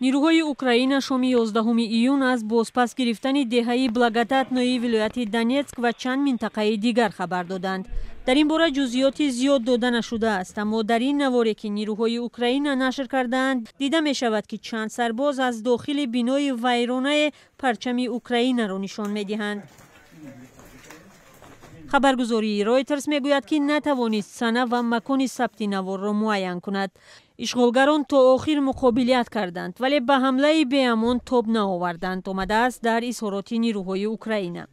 Нирӯҳои Украина шоми 11 июн аз бозпас гирифтани деҳаи Благодатнои вилояти Донецк ва чанд минтақаи дигар хабар доданд. Дар ин бора ҷузъиёти зиёд дода нашудааст, аммо дар ин наворе, ки нирӯҳои Украина нашр кардаанд, дида мешавад, ки чанд сарбоз аз дохили бинои вайронае парчами Украинаро нишон медиҳанд. Хабаргузории Ройтерс мегӯяд, ки натавонист сана ва макони сабти наворро муайян кунад. Ишғолгарон то охир муқобилият карданд, вале ба ҳамлаи беамон тоб наоварданд, омадааст дар изҳороти нирӯҳои Украина.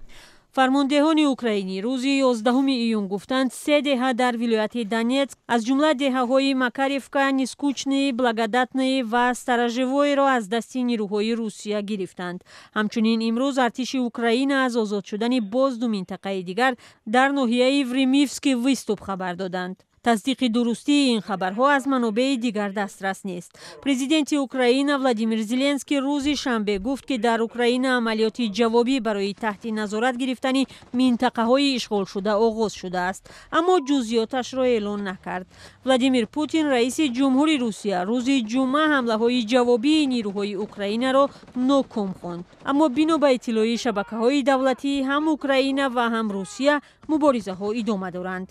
Фармондеҳони украинӣ рӯзи 11 июн гуфтанд, се деҳа дар вилояти Донецк, аз ҷумла деҳаҳои Макаривка, Нескучный, Благодатный ва Сторожевойро аз дасти нирӯҳои Русия гирифтанд. Ҳамчунин имрӯз артиши Украина аз озод шудани боз ду минтақаи дигар дар ноҳияи Времивский выступ хабар доданд. Тасдиқи дурустии ин хабарҳо аз манобеи дигар дастрас нест. Президенти Украина Владимир Зеленский рӯзи шанбе гуфт, ки дар Украина амалиёти ҷавобӣ барои таҳти назорат гирифтани минтақаҳои ишғолшуда оғоз шудааст, аммо ҷузъиёташро эълон накард. Владимир Путин, раиси ҷумҳури Русия, рӯзи ҷумъа ҳамлаҳои ҷавобии нирӯҳои Украинаро ноком хонд. Аммо бино ба иттилои шабакаҳои давлатӣ, ҳам Украина ва ҳам Русия муборизаҳо идома доранд.